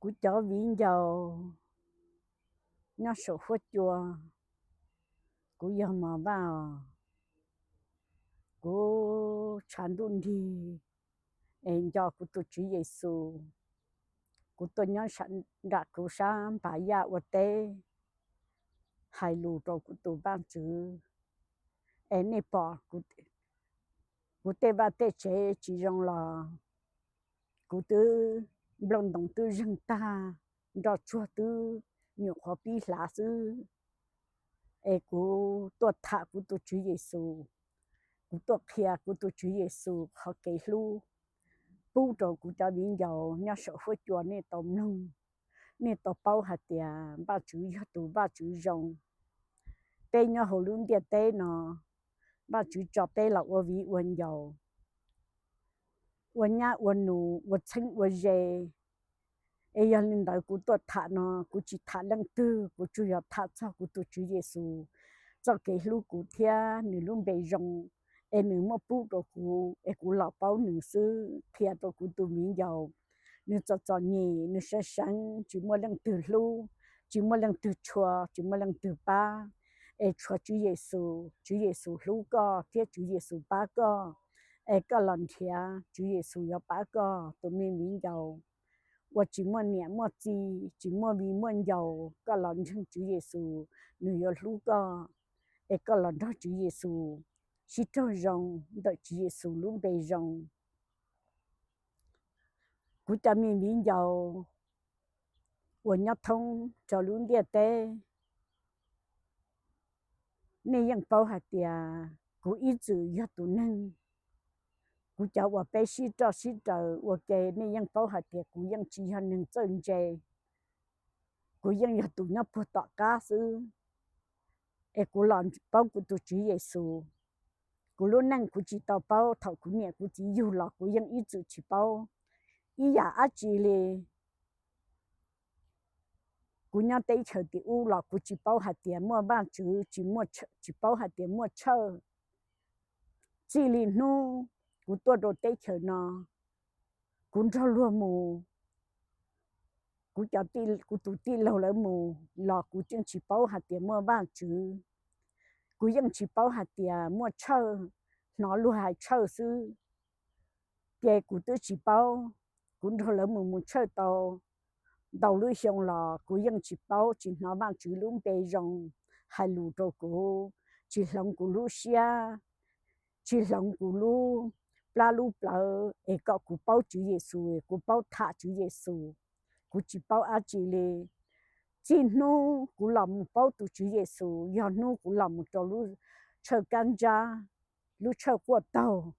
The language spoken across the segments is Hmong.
Kuv cov viv ncaus nyob saum huab cua, kuv yog Mos Vaj os. Kuv tshav ntuj nrig es nco kuv tus Tswv Yexus. Kuv tuaj nyob nram kuv sab Npav Yaj ua teb, hais lus rau kuv tus Vajtswv. Es nej pom kuv tej vaj tej tsev tsis zoo los kuv twb nplooj ntoos twb zeeg tag, nroj tsuag twb nyuam qhuav pib hlav xwb. Es kuv tuaj tham kuv tus Tswv Yexus, kuv tuaj qhia kuv tus Tswv Yexus qhov kev hlub pub rau kuv cov viv ncaus nyob saum huab cua nej tau mloog, nej tau paub hais tias Vajtswv yog tus Vajtswv zoo. Peb nyob hauv lub ntiaj teb no, Vajtswv tso peb los ua viv ua ncaus, ua nyab ua nus, ua txheeb ua ze. Es yog li ntawd kuv tuaj tham no kuv tsis tham leej twg, kuv tsuas yog tham txog kuv tus Tswv Yexus txoj kev hlub kuv thiab nws lub npe zoo, es nws muab pub rau kuv es kuv los paub nws xwb, qhia rau kuv tus viv ncaus. Nws txom txom nyem, nws seev seev, tsis muaj leej twg hlub, tsis muaj leej twg tshua, tsis muaj leej twg pab, es tshuav Tswv Yexus. Tswv Yexus hlub koj thiab Tswv Yexus pab koj, es koj los nrhiav, Tswv Yexus yuav pab koj tus me viv ncaus uas tsis muaj niam muaj txiv, tsis muaj viv muaj ncaus, koj los ntseeg Tswv Yexus, nws yuav hlub koj, es koj los nrog Tswv Yexus sib raug zoo ntawm Tswv Yexus lub npe zoo. Kuv cov me viv ncaus uas nyob thoob rau lub ntiaj teb, nej yeej paub hais tias kuv ib txwm yog tus neeg, kuv cov uas peb sib roj sib raws ua ke, nej yeej paub hais tias kuv yeej tsis yog neeg txawj ntse, kuv yeej yog tus nyob puag tom qab xwb. Es kuv los paub kuv tus Tswv Yexus. Kuv lub neej kuv tsis tau paub, thaum kuv niam kuv txiv yug los kuv yeej ib txwm tsis paub ib yam dab tsi li. Kuv nyob teb chaws tim ub los kuv tsis paub hais tias muaj Vajtswv, tsis paub hais tias muaj tshawj. Txij li hnub kuv tuaj rau teb chaws no, kuv nrog luag mus, kuv cov, kuv tus tij laug lawv mus los kuv yeej tsis paub hais tias muaj Vajtswv. Kuv yeej tsis paub hais tias muaj tshawj, hnov luag hais tshawj xwb, ces kuv twb tsis paub. Kuv nrog lawv mus mus tshawj tau ntau lub xyoo los kuv yeej tsis paub, tsis hnov Vajtswv lub npe zoo hais lus rau kuv, tsis hloov kuv lub siab, tsis hloov kuv lub plab lub plawv es kom kuv paub Tswv Yexus, kuv paub tham Tswv Yexus. Kuv tsis paub dab tsi li. Txij hnub kuv los mus paub tus Tswv Yexus yog hnub kuv los mus rau lub tshawj kab ntsab, lub tshawj quaj taug.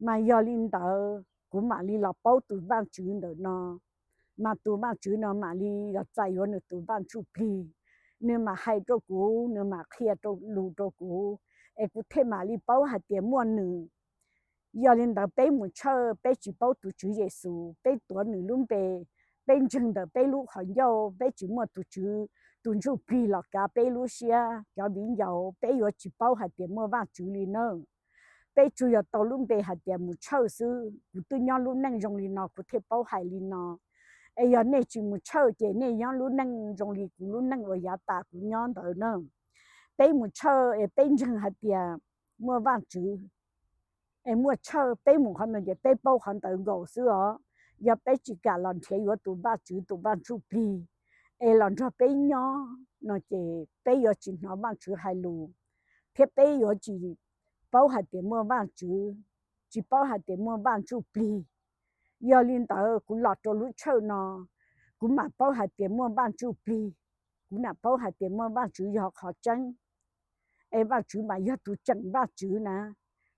Mas yog li ntawd kuv mam li los paub tus Vajtswv ntawm no, mas tus Vajtswv no mam li los txais yuav nws tus Vaj Ntsuj Plig, nws mam hais rau kuv, nws mam qhia lus rau kuv, es kuv thiaj mam li paub hais tias muaj nws. Yog li ntawd peb mus tshawj peb tsis paub tus Tswv Yexus, peb tuav nws lub npe, peb ntseeg ntawm peb lub qhov ncauj, peb tsis muaj tus Tswv tus Ntsuj Plig los kav peb lub siab, cov viv ncaus, peb yuav tsis paub hais tias muaj Vajtswv li nawb. Peb tsuas yog tau lub npe hais tias mus tshawj xwb. Kuv twb nyob lub neej zoo li no kuv thiaj paub hais li no. Es yog nej tsis mus tshawj ces nej nyob lub neej zoo li kuv lub neej uas yav tas kuv nyob ntawd na. Peb mus tshawj es peb ntseeg hais tias muaj Vajtswv, es muaj tshawj peb mus qhov ntawd ces peb paub qhov ntawd nkaus xwb os. Yog peb tsis kam los nrhiav yuav tus Vajtswv tus Vaj Ntsuj Plig es los nrog peb nyob no ces peb yuav tsis hnov Vajtswv hais lus, thiab peb yuav tsis paub hais tias muaj Vajtswv, tsis paub hais tias muaj Vaj Ntsuj Plig. Yog li ntawd kuv los rau lub tshawj no, kuv mam paub hais tias muaj Vaj Ntsuj Plig, kuv mam paub hais tias muaj Vajtswv yog qhov tseeb. Es Vajtswv mas yog tus tseem Vajtswv na,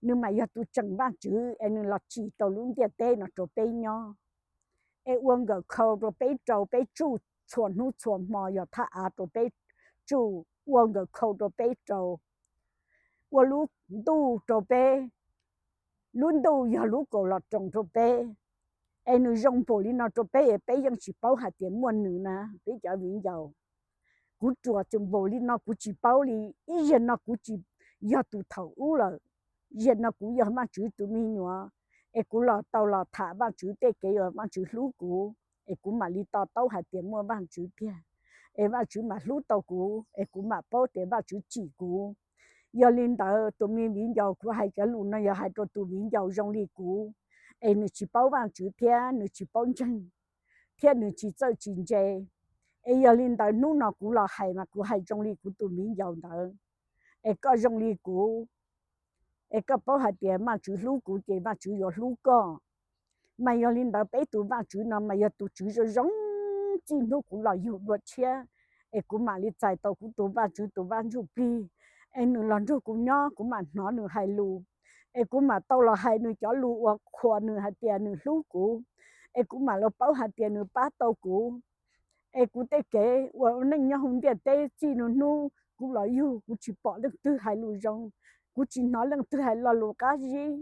nws mas yog tus tseem Vajtswv es nws los tsim tau lub ntiaj teb no rau peb nyob, es ua nkawm khau rau peb rau, peb tsuj txhua hnub txhua hmo, yog thaj av rau peb tsuj, ua nkawm khau rau peb rau, ua lub ntuj rau peb, lub ntuj yog lub kaum los roos rau peb. Es nws zoo npaum li no rau peb es peb yeej tsis paub hais tias muaj nws na peb cov viv ncaus. Kuv ruam npaum li no kuv tsis paub li, ib zaug no kuv tsis yog tus thaum ub lawm, zaum no kuv yog Vajtswv tus me nyuam, es kuv los tau los tham Vajtswv tej kev uas Vajtswv hlub kuv. es kuv mam li to taub hais tias muaj Vajtswv tiag, es Vajtswv mam hlub tau kuv, es kuv mam paub tias Vajtswv tsim kuv. Yog li ntawd tus me viv ncaus, kuv hais cov lus no yog hais rau tus viv ncaus zoo li kuv, es nws tsis paub Vajtswv thiab nws tsis paub ntseeg, thiab nws tsis txawj tsis ntse. Es yog li ntawd hnub no kuv los hais mas kuv hais zoo li kuv tus viv ncaus ntawd. Es koj zoo li kuv, es koj paub hais tias Vajtswv hlub kuv ces Vajtswv yuav hlub koj. Mas yog li ntawd peb tus Vajtswv no mas yog tus Tswv zoo zoo, txij hnub kuv los yug dua tshiab, es kuv mam li txais tau kuv tus Vajtswv tus Vaj Ntsujplig, es nws los nrog kuv nyob, kuv mam hnov nws hais lus, es kuv mam tau los hais nws cov lus uas qhuas nws hais tias nws hlub kuv, es kuv mam los paub hais tias nws pab tau kuv. Es kuv tej kev ua neej nyob hauv ntiaj teb txij hnub kuv los yug, kuv tsis pom leej twg hais lus zoo, kuv tsis hnov leej twg hais lo lus qab zib,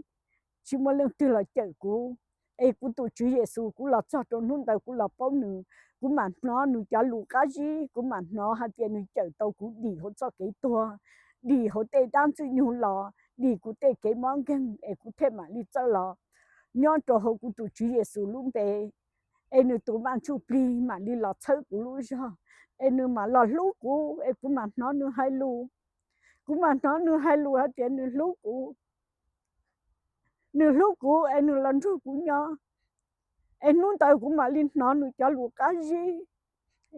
tsis muaj leej twg los cawm kuv. Es kuv tus Tswv Yexus, kuv los txog rau hnub ntawd kuv los paub nws, kuv mam hnov nws cov lus qab zib, kuv mam hnov hais tias nws cawm tau kuv dim hauv txoj kev tuag, dim hauv tej dab ntxwg nyoog los, dim kuv tej kev mob nkeeg, es kuv thiaj mam li txawj los nyob rau hauv kuv tus Tswv Yexus lub npe. Es nws tus Vaj Ntsujplig mam li los txhawb kuv lub zog, es nws mam los hlub kuv, es kuv mam hnov nws hais lus. Kuv mam hnov nws hais lus hais tias nws hlub kuv, nws hlub kuv es nws los nrog kuv nyob. Es hnub ntawd kuv mam li hnov nws cov lus qab zib,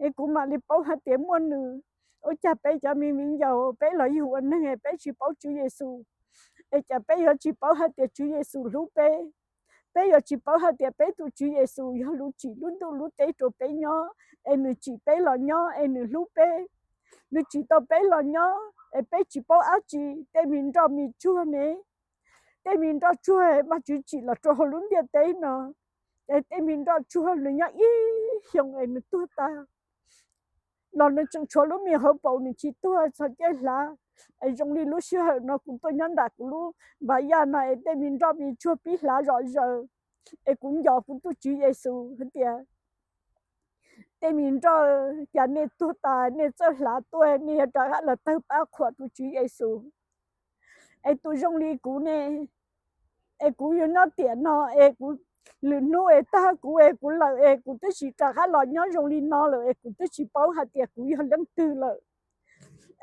es kuv mam li paub hais tias muaj nws. Ua cas peb cov me viv ncaus peb los yug ua neeg peb tsis paub Tswv Yexus, es cas peb yuav tsis paub hais tias Tswv Yexus hlub peb? Peb yuav tsis paub hais tias peb tus Tswv Yexus yog lub tsim lub ntuj lub teb rau peb nyob, es nws tsim peb los nyob, es nws hlub peb. Nws tsim tau peb los nyob, es peb tsis paub dab tsi. Tej me nroj me tsuag ne, tej me nroj tsuag Vajtswv tsim los rau hauv lub ntiaj teb no, es tej me nroj tsuag nws nyob ib xyoos es nws tuag tas, los nws tseem tshuav lub me hauv paus nws tsis tuag txog caij hlav. Es zoo li lub sij hawm no kuv tuaj nyob nram kuv lub npav yaj no es tej me nroj me tsuag pib hlav zom zaws. Es kuv nco kuv tus Tswv Yexus hais tias, tej me nroj, cas nej tuag tas nej txawj hlav tuaj, nej yuav rov qab los tawg pab qhuas tus Tswv Yexus. Es tus zoo li kuv ne, es kuv yuav nyob tiam no, es kuv lwm hnub es tag kuv es kuv lawm es kuv twb tsis rov qab los nyob zoo li no lawm, es kuv twb tsis paub hais tias kuv yog leej twg lawm.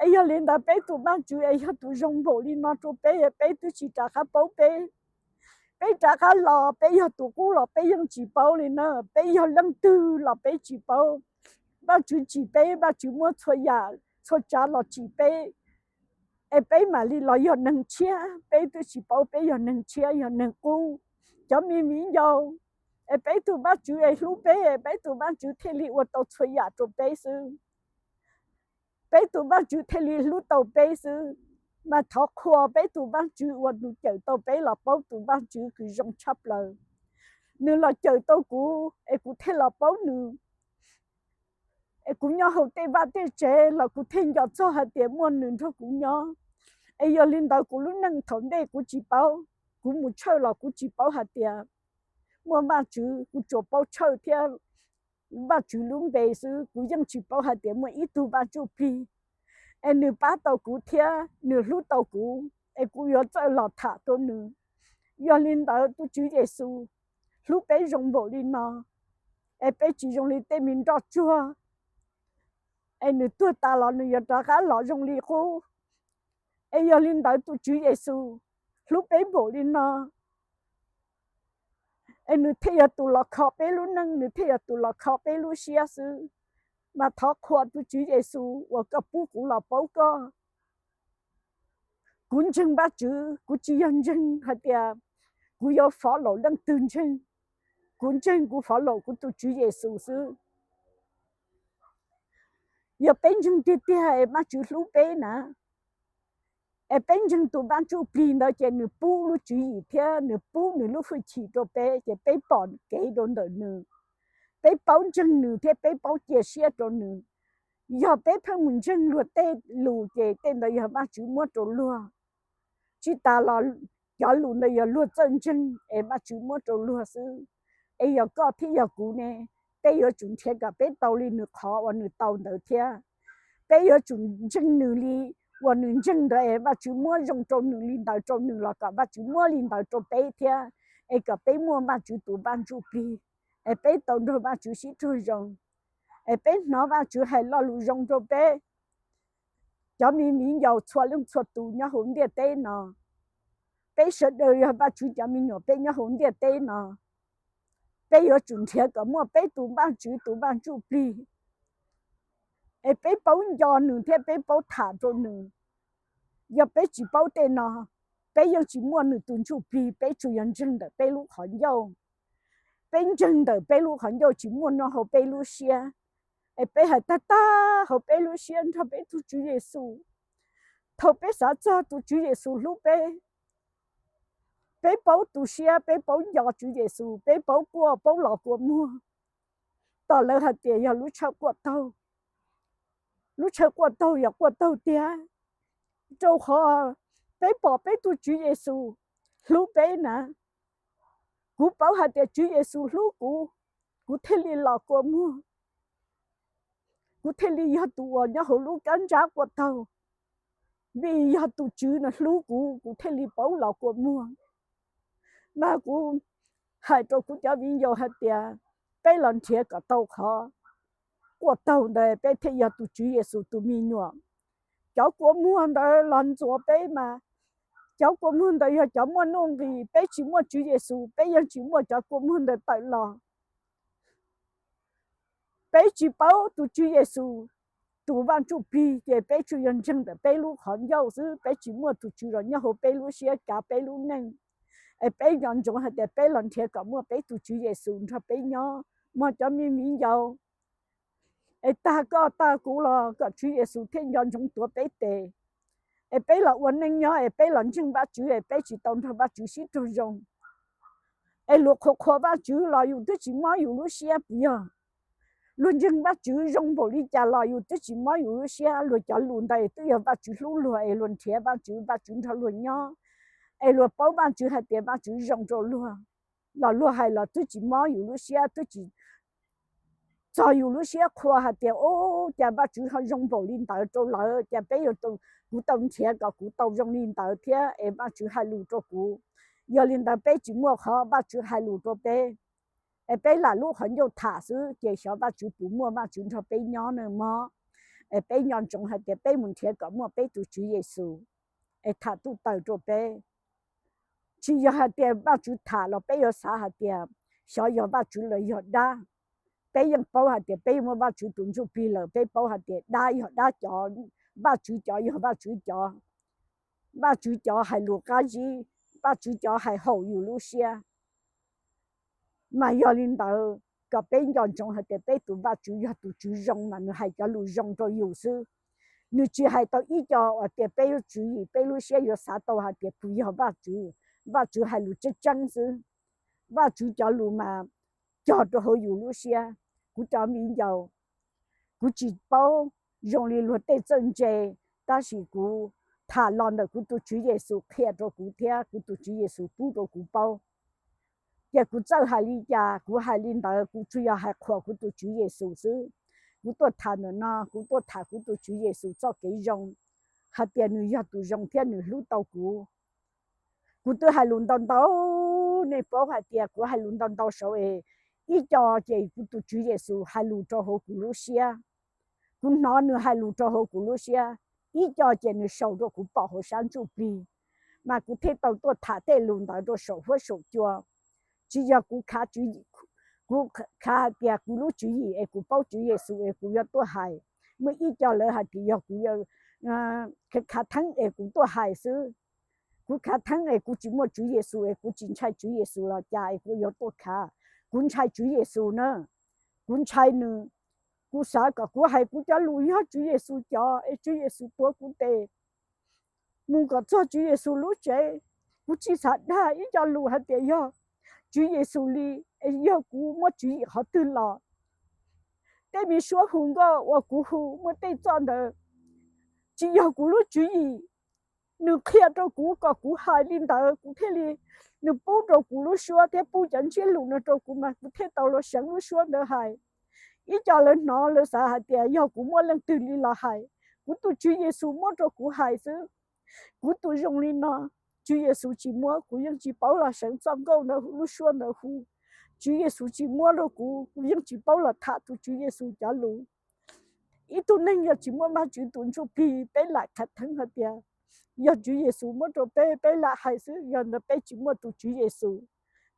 Es yog li ntawd peb tus Vajtswv es yog tus zoo npaum li no rau peb, peb twb tsis rov qab paub peb. Peb rov qab los peb yog tus qub los peb yeej tsis paub li na, peb yog leej twg los peb tsis paub. Vajtswv tsim peb, Vajtswv muab txhua yam txhua tsav los tsim peb, es peb mam li los yog neeg tshiab, peb twb tsis paub peb yog neeg tshiab yog neeg qub. Cov me viv ncaus, es peb tus Vajtswv es hlub peb, peb tus Vajtswv thiaj li ua tau txhua yam rau peb xwb. Peb tus Vajtswv thiaj li hlub tau peb xwb. Mas thov qhuas peb tus Vajtswv uas nws cawm tau peb los paub tus Vajtswv kws zoo tshaj plaws. Nws los cawm tau kuv es kuv thiaj los paub nws. Es kuv nyob hauv tej vaj tej tsev los kuv thiaj nco txog hais tias muaj nws nrog kuv nyob. Es yog li ntawd kuv lub neej thaum ntej kuv tsis paub, kuv mus tshawj los kuv tsis paub hais tias muaj Vajtswv, kuv tsuas paub tshawj thiab Vajtswv lub npe xwb, kuv yeej tsis paub hais tias muaj ib tug Vaj Ntsujplig. Es nws pab tau kuv thiab nws hlub tau kuv, es kuv yuav txawj los tham rau nws. Yog li ntawd tus Tswv Yexus hlub peb zoo npaum li no, es peb tsis zoo li tej me nroj tsuag, es nws tuag tas los nws yuav rov qab los zoo li qub. Es yog li ntawd tus Tswv Yexus hlub peb npaum li no, es nws thiaj yog tus los kho peb lub neej, nws thiaj yog tus los kho peb lub siab xwb. Mas thov qhuas tus Tswv Yexus uas koj pub kuv los paub koj. Kuv ntseeg Vajtswv, kuv tsis yog ntseeg hais tias kuv yuav fov laum leej twg ntseeg. Kuv ntseeg kuv fov laum kuv tus Tswv Yexus xwb. Yog peb ntseeg tiag tiag es Vajtswv hlub peb na, es peb ntseeg tus Vaj Ntsujplig ntawd ces nws pub lub tswv yim thiab nws pub nws lub hwj chim rau peb ces peb pom kev rau ntawm nws. Peb paub ntseeg nws thiab peb paub cia siab rau nws. Yog peb pheej mus ntseeg luag tej lus ces tej ntawd yog Vajtswv muab rau luag. Tsis tas los cov lus ntawd yog luag txawj ntseeg es Vajtswv muab rau luag xwb. Es yog koj thiab yog kuv ne, peb yuav tsum nrhiav kom peb tau li nws qhov uas nws tau ntawd thiab. Peb yuav tsum ntseeg nws li uas nws ntseeg ntawd es Vajtswv muab zoo rau nws li ntawd rau nws los kom Vajtswv muab li ntawd rau peb thiab, es kom peb muaj Vajtswv tus Vaj Ntsujplig. es peb tau nrog Vajtswv sib raug zoo, es peb hnov Vajtswv hais lo lus zoo rau peb, cov me viv ncaus txhua leej txhua tus nyob hauv ntiaj teb no. Peb sawv daws yog Vajtswv cov me nyuam peb nyob hauv ntiaj teb no. Peb yuav tsum nrhiav kom muaj peb tus Vajtswv tus Vaj Ntsuj Plig, es peb paub nco nws thiab peb paub tham rau nws. Yog peb tsis paub tej no, peb yeej tsis muaj nws tus Ntsuj Plig, peb tsuas yog ntseeg ntawm peb lub qhov ncauj. Peb ntseeg ntawm peb lub qhov ncauj, tsis muaj nyob hauv peb lub siab. Es peb hais tag tag hauv peb lub siab nrog peb tus Tswv Yexus. Thaum peb xav txog tus Tswv Yexus hlub peb, peb paub tu siab, peb paub nco Tswv Yexus, peb paub quaj paub los kua muag. Tom lawv hais tias yog lub tshawj quaj taug, lub tshawj quaj taug yog quaj taug tiag, rau qhov peb pom peb tus Tswv Yexus hlub peb na. Kuv paub hais tias Tswv Yexus hlub kuv, kuv thiaj li los kua muag, kuv thiaj li yog tus uas nyob hauv lub kab ntsab quaj taug. Vim yog tus Tswv nws hlub kuv, kuv thiaj li paub los kua muag. Mas kuv hais rau kuv cov viv ncaus hais tias peb los nrhiav kom tau qhov quaj taug ntawd, peb thiaj yog tus Tswv Yexus tus me nyuam. Cov kua muag ntawd los ntxuav peb mas, cov kua muag ntawd yog cov muaj nuj nqis. Peb tsis muaj Tswv Yexus, peb yeej tsis muaj cov kua muag ntawd tawm los. Peb tsis paub tus Tswv Yexus tus Vaj Ntsuj Plig, ces peb tsuas yog ntseeg ntawm peb lub qhov ncauj xwb, peb tsis muaj tus Tswv los nyob hauv peb lub siab kav peb lub neej. Es peb nco ntsoov hais tias peb los nrhiav kom muaj peb tus Tswv Yexus nrog peb nyob mog cov me viv ncaus. Es tag koj tag kuv los kom Tswv Yexus thiaj nco ntsoov tuav peb tes. Es peb los ua neej nyob es peb los ntseeg Vajtswv es peb tsis tau nrog Vajtswv sib raug zoo. Es luag qhuas qhuas Vajtswv los yus twb tsis mob yus lub siab puas yog? Luag ntseeg Vajtswv zoo npaum li cas los yus twb tsis mob yus lub siab. Luag cov lus ntawd twb yog Vajtswv hlub luag es luag nrhiav Vajtswv, Vajtswv nrog luag nyob, es luag paub Vajtswv hais tias Vajtswv zoo rau luag, los luag hais los twb tsis mob yus lub siab, twb tsis txog yus lub siab qhuas hais tias, Ub, cas Vajtswv ho zoo npaum li ntawd rau lawv, cas peb yuav, kuv tau nrhiav kom kuv tau zoo li ntawd thiab es Vajtswv hais lus rau kuv. Yog li ntawd peb tsis muaj qhov Vajtswv hais lus rau peb, es peb lam lub qhov ncauj tham xwb, ces xyov Vajtswv puas muaj Vajtswv nrog peb nyob na mog. Es peb nco ntsoov hais tias peb mus nrhiav kom muaj peb tus Tswv Yexus es tham tuj taws rau peb. Tsis yog hais tias Vajtswv tham los peb yuav xav hais tias xyov yog Vajtswv los yog dab. Peb yeej paub hais tias peb muaj Vajtswv tus Ntsuj Plig lawm, peb paub hais tias dab yog dab cov, Vajtswv cov yog Vajtswv cov. Vajtswv cov hais lus qab zib, Vajtswv cov hais haum yus lub siab. Mas yog li ntawd, kom peb nco ntsoov hais tias peb tus Vajtswv yog tus Tswv zoo mas nws hais cov lus zoo rau yus xwb. Nws tsis hais tau ib co uas tias peb lub tswv yim, peb lub siab yuav xav tau hais tias puas yog Vajtswv. Vajtswv hais lus tseeb tseeb xwb. Vajtswv cov lus mas cog rau hauv yus lub siab. Kuv cov viv ncaus, kuv tsis paub zoo li luag tej txawj ntse, tab sis kuv tham los ntawm kuv tus Tswv Yexus qhia rau kuv thiab kuv tus Tswv Yexus pub rau kuv paub. Ces kuv txawj hais li cas kuv hais li ntawd, kuv tsuas yog hais qhuas kuv tus Tswv Yexus xwb. Kuv tuaj tham ntawm no, kuv tuaj tham kuv tus Tswv Yexus txoj kev zoo, hais tias nws yog tus zoo thiab nws hlub tau kuv. Kuv twb hais lus ntau ntau, nej paub hais tias kuv hais lus ntau ntau saud es ib co ces kuv tus Tswv Yexus hais lus rau hauv kuv lub siab. Kuv hnov nws hais lus rau hauv kuv lub siab, ib co ces nws sau rau kuv pom hauv sab ntsuj plig, mas kuv thiaj tau tuaj tham tej lus ntawd rau saum huab saum cua. Tsis yog kuv khav tswv, kuv khav hais tias kuv lub tswv yim es kuv paub Tswv Yexus es kuv yuav tuaj hais. Muaj ib co lawv hais tias yog kuv khav theeb es kuv tuaj hais xwb. Kuv khav theeb es kuv tsis muaj Tswv Yexus es kuv tsis ntshai Tswv Yexus los cas es kuv yuav tuaj khav? Kuv ntshai Tswv Yexus na. Kuv ntshai nws. Kuv xav kom kuv hais kuv cov lus yog Tswv Yexus cov es Tswv Yexus tuav kuv tes mus kom txog Tswv Yexus lub tsev. Kuv tsis xav dag ib co lus hais tias yog Tswv Yexus li, es yog kuv muaj tswv yim qhov twg los. Tej me suab hu nkauj uas kuv hu muaj tej txoj ntawd tsis yog kuv lub tswv yim. Nws qhia rau kuv kom kuv hais li ntawd, kuv thiaj li, nws pub rau kuv lub suab thiab pub cov ntsiab lus no rau kuv mas kuv thiaj tau los seev lub suab ntawd hais. Ib co lawv hnov lawv xav hais tias yog kuv muaj leej twg li los hais, kuv tus Tswv Yexus muab rau kuv hais xwb. Kuv tus zoo li no, Tswv Yexus tsis muab, kuv yeej tsis paub los seev txoj nkauj ntawd, lub suab ntawd hu. Tswv Yexus tsis muab rau kuv, kuv yeej tsis paub los tham tus Tswv Yexus cov lus. Ib tug neeg yog tsis muaj Vajtswv tus Ntsuj Plig, peb lam khav theeb hais tias yog Tswv Yexus muab rau peb, peb lam hais xwb, yog ntawd peb tsis muaj tus Tswv Yexus,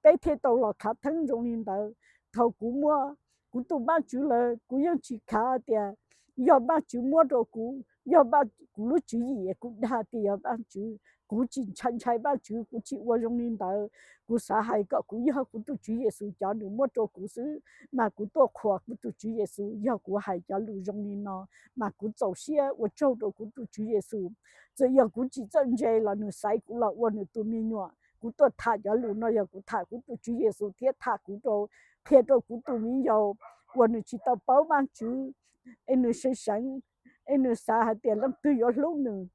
peb thiaj tau los khav theeb zoo li ntawd. Thaum kuv muaj kuv tus Vajtswv lawm, kuv yeej tsis khav tias yog Vajtswv muab rau kuv, yog kuv lub tswv yim kuv dag tias yog Vajtswv. Kuv tsis ntshai ntshai Vajtswv, kuv tsis ua zoo li ntawd. Kuv xav hais kom kuv yog kuv tus Tswv Yexus cov nws muab rau kuv xwb, mas kuv tuaj qhuas kuv tus Tswv Yexus. Yog kuv hais cov lus zoo li no, mas kuv txaus siab ua tsaug rau kuv tus Tswv Yexus. Txawm yog kuv tsis txawj ntse los nws xaiv kuv los ua nws tus me nyuam. Kuv tuaj tham cov lus no yog kuv tham kuv tus Tswv Yexus thiab tham kuv rau, qhia rau kuv tus me nyuam uas nws tsis tau paub Vajtswv, es nws seev seev, es nws xav hais tias leej twg yuav hlub nws.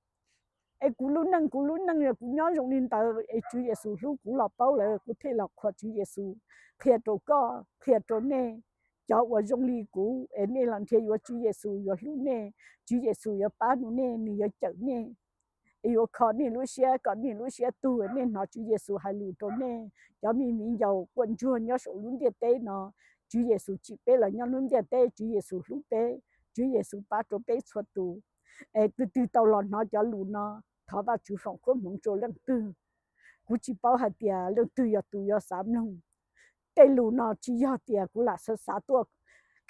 Es kuv lub neej, kuv lub neej yog kuv nyob zoo li ntawd, es Tswv Yexus hlub kuv los paub lawm, kuv thiaj los qhuas Tswv Yexus, qhia rau koj, qhia rau nej, cov uas zoo li kuv, es nej los nrhiav yuav Tswv Yexus yuav hlub nej, Tswv Yexus yuav pab nws, nej, nws yuav cawm nej, es yuav kho nej lub siab kom nej lub siab tug, nej hnov Tswv Yexus hais lus rau nej. Cov me viv ncaus quaj ntsuag nyob saum lub ntiaj teb no, Tswv Yexus tsim peb los nyob lub ntiaj teb, Tswv Yexus hlub peb, Tswv Yexus pab rau peb txhua tus. Es tus twg tau los hnov cov lus no, thov Vajtswv foom koob hmoov rau leej twg. Kuv tsis paub hais tias leej twg yog tus yuav xav mloog tej lus no, tsis yog tias kuv lam xav xav tuaj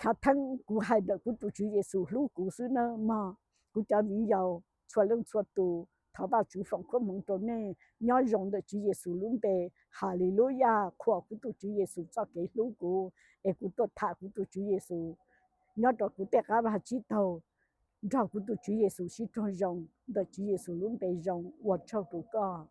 khav theeb, kuv hais ntawm kuv tus Tswv Yexus hlub kuv xwb nawb mog. Kuv cov viv ncaus txhua leej txhua tus, thov Vajtswv foom koob hmoov rau nej. Nyob zoo ntawm Tswv Yexus lub npe. Haleluyas, qhuas kuv tus Tswv Yexus txoj kev hlub kuv, es kuv tuaj tham kuv tus Tswv Yexus nyob rau kuv tej qab vag tsib taug, nrog kuv tus Tswv Yexus sib raug zoo. Ntawm Tswv Yexus lub npe zoo, ua tsaug rau koj.